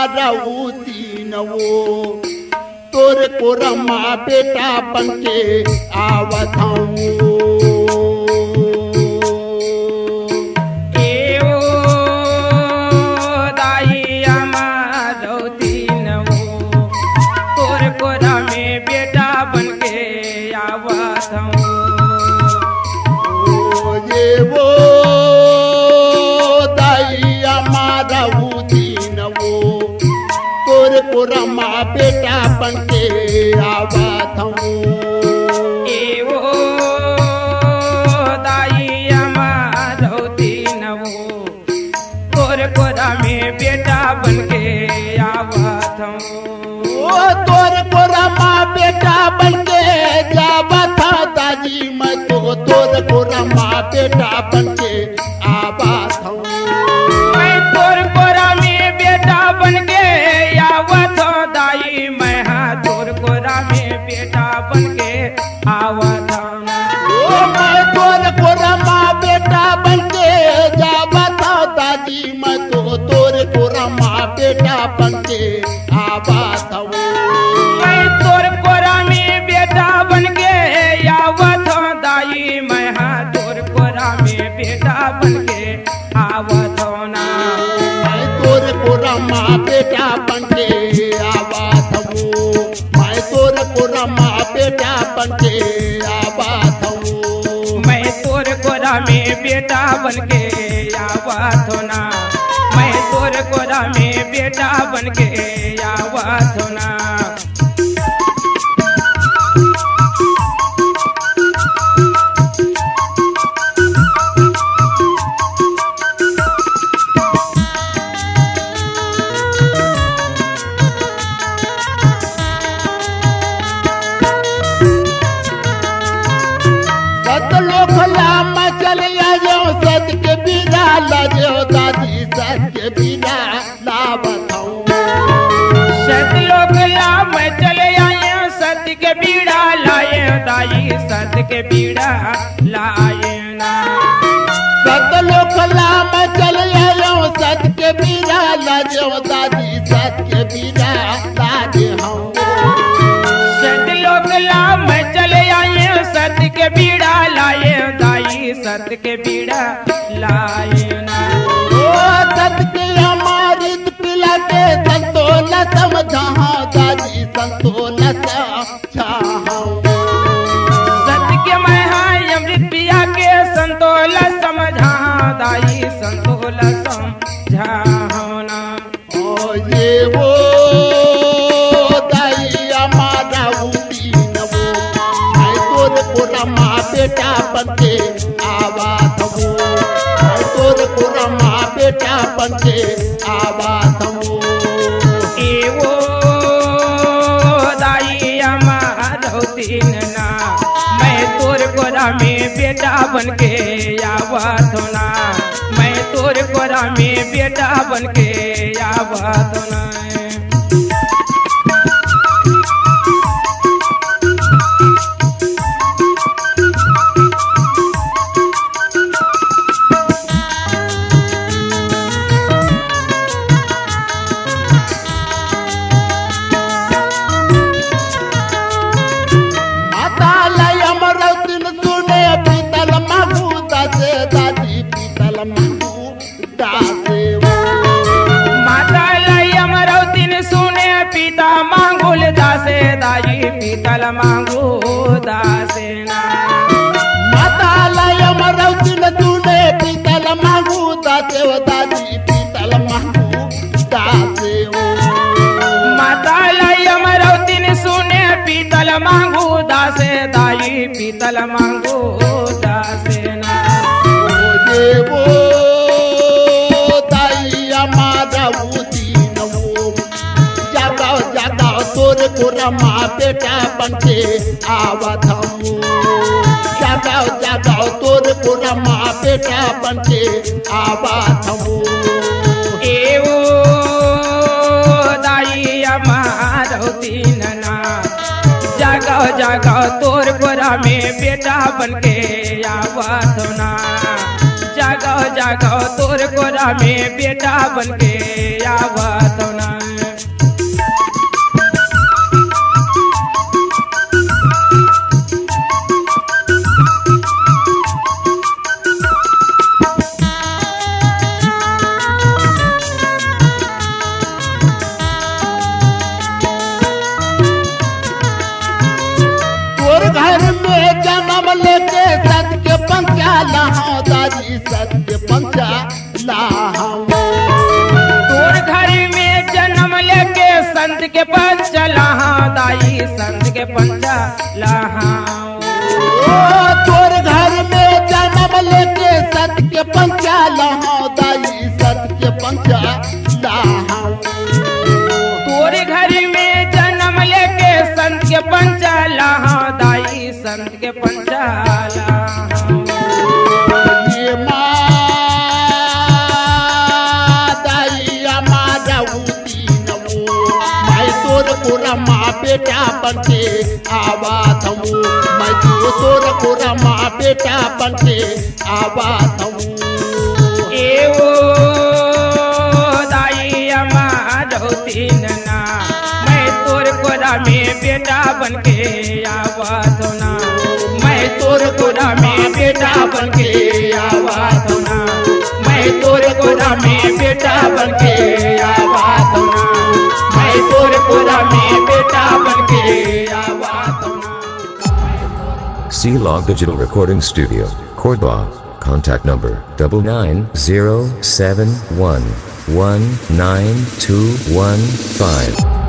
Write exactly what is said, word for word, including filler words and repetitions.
रउतीन वो, तोर कोरा मा बेटा बन के आवत हँव। ए ओ दाई अमा रउतीन वो, तोर कोरा में बेटा बन के आवत हँव। ओ ये वो दाई अमा रउतीन वो, तोर कोरा मा बेटा बन के आवत हँव। ए ओ दाई अमा रउतीन वो, तोर कोरा में बेटा बन के आवत हँव। ओ तोर कोरा मा बेटा बन के जावत हँव दादी, मैं तो तोर कोरा मा बेटा बन के आवत हँव। मैं तोर कोरा में बेटा बन के आवत हँव दाई, मैं हा तोर कोरा में बेटा बन के आवत हँव। ओ मैं तोर कोरा मा बेटा बन के जावत हँव दादी, मैं तो तोर कोरा मा बेटा बन के आवत हँव। मैं तोर कोरा में बेटा बन के आवत हँव दाई, मैं हा तोर कोरा में बेटा बन के आवत हँव ना। मैं तोर कोरा मा बेटा बन के आवत हँव। मैं तोर कोरा मा बेटा बन के आवत हँव। मैं तोर कोरा में बेटा बन के आवत हँव ना। मैं तोर कोरा में बेटा बन के आवत हँव ना। सतलोक ला मैं चले आयो, सत के बीड़ा लायो दादी, सत के बीड़ा लावत हँव। सतलोक ला मैं चले आयो, सत के बीड़ा लायो दाई, सत के बीड़ा लायो ना। सतलोक ला मैं चले आयो, सत के बीड़ा लायो दादी, सत के बीड़ा लायो हँव। सतलोक ला मैं चले आयो, सत के बीड़ा लायो दाई, सत के बीड़ा लायो ना। ओ सत के अमृत पिला के संतोला समझाहूँ दादी, संतोला समझाहूँ। सत के मैं हा अमृत पिया के संतोला समझाहूँ दाई, संतोला समझाहूँ ना। ओ ये वो दाई अमा रउतीन वो, मैं तोर कोरा मा बेटा बन के आवत हँव। मैं तोर कोरा मा बेटा बन के आवत हँव। ए ओ दाई अमा रउतीन ना, मैं तोर कोरा में बेटा बन के आवत हँव ना। मैं तोर कोरा में बेटा बन के आवत हँव ना। माता ला अमरौतिन सुने पीतल मांगू दासे दादी, पीतल मांगू दासे वो। माता ला अमरौतिन सुने पीता मांगुल दासे दाई, पीतल मांगू दासे ना। माता ला अमरौतिन सुने पीतल मांगू दासे वो दादी, पीतल मांगू दासे वो। माता ला अमरौतिन सुने पीतल मांगू दासे दाई, पीतल मांगू दासे ना। ओ देवो दाई अमरौतिन वो, जागव जागव तोर कोरा मा बेटा बन के आवत हँव। जागव जागव तोर कोरा मा बेटा बन के आवत हँव। ए ओ दाई अमरौतिन ना, जागव जागव तोर कोरा में बेटा बन के आवत हँव ना। जागव जागव तोर कोरा में बेटा बन के आवत हँव ना। के पंच लाहौं दाई, संत के पंच लाहौं। ओ तोर घर में जन्म लेके संत के पंच लाहौं दाई, संत के पंच लाहौं। तोर घर में जन्म लेके संत के पंच लाहौं दाई, संत के पंच लाहौं। ये माँ दाई अमा जाऊ दीन वो, मैं तोर कोरा माँ बेटा बनके आवा थमू, मैं तो तोर कोरा माँ बेटा बनके आवा थमू। ए ओ दाई अमा जाऊ दीन ना, मैं तोर कोरा में बेटा बनके आवा थो ना, मैं तोर कोरा में बेटा बनके आवा थो ना, मैं तोर कोरा में बेटा बनके आवा थो ना, मैं तोर कोरा में बेटा बनके आवा थो ना। C Log Digital Recording Studio, Cordoba. Contact number double nine zero seven one one nine two one five.